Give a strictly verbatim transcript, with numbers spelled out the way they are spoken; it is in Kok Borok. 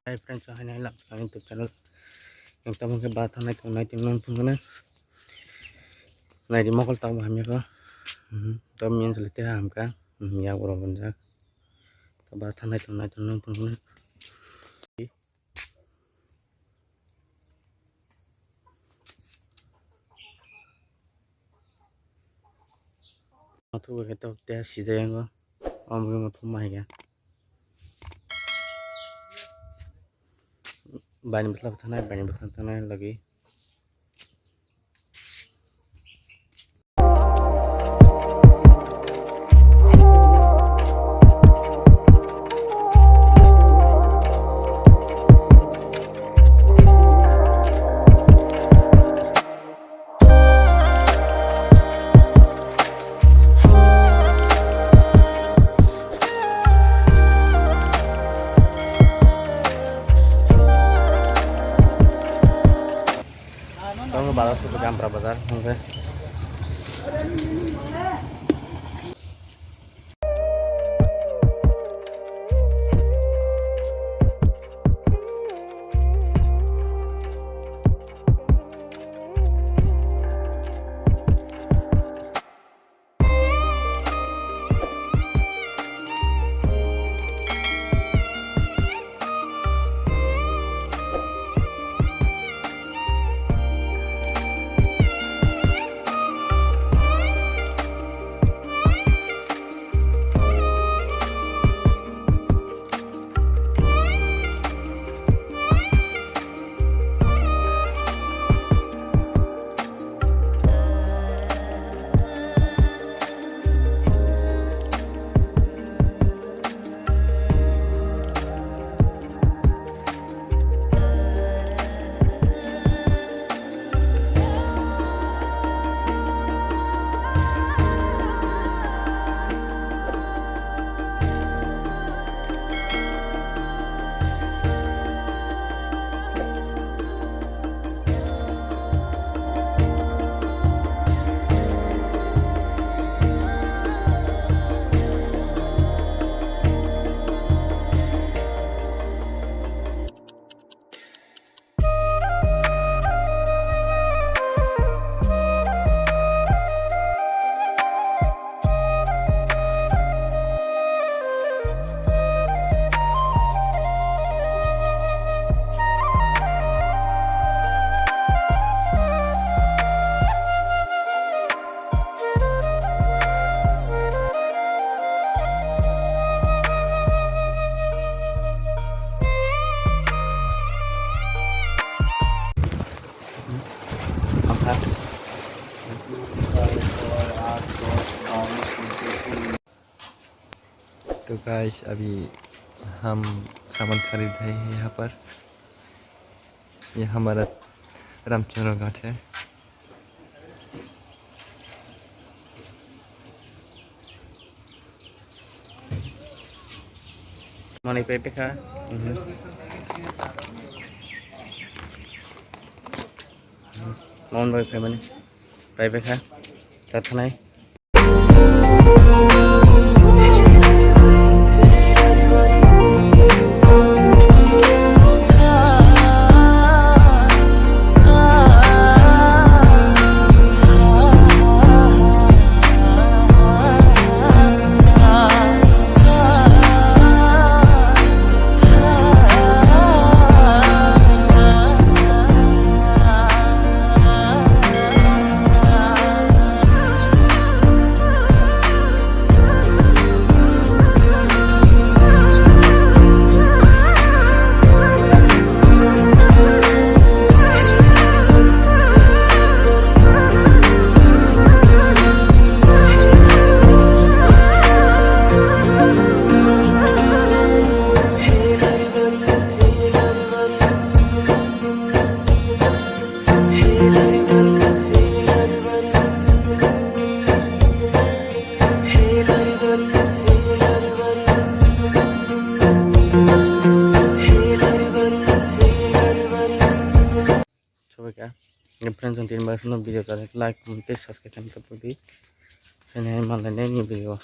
Hi friends, hai nai lam ang YouTube channel. Yang tamo ke ba thanai tong nai tong nang phung na. Nai di mokol tamo hamya ko. Mhm. To min sele te ham ka. Mhm, ya uro bonjak. To ba thanai tong nai tong nang phung na. Mathugo khe tok te sijai yango. Omo khe mathugo ma hai khe. Bani bwsla thanai, bani bwsla thanai lagi. Tamo bazar suku Jampra bazar, oke. तो गाइस, अभी हम सामान खरीद रहे हैं यहाँ पर। ये हमारा रामचंद्र घाट है। Mani pai pekha. Mhm. Mon bai phaimani. Pai pekha. Tathanai. Sobai kha. Friends, ang tini bagwi swnam video kwrwi like, comment tei subscribe khaina ta pudi. Sini hai manlainai ni video.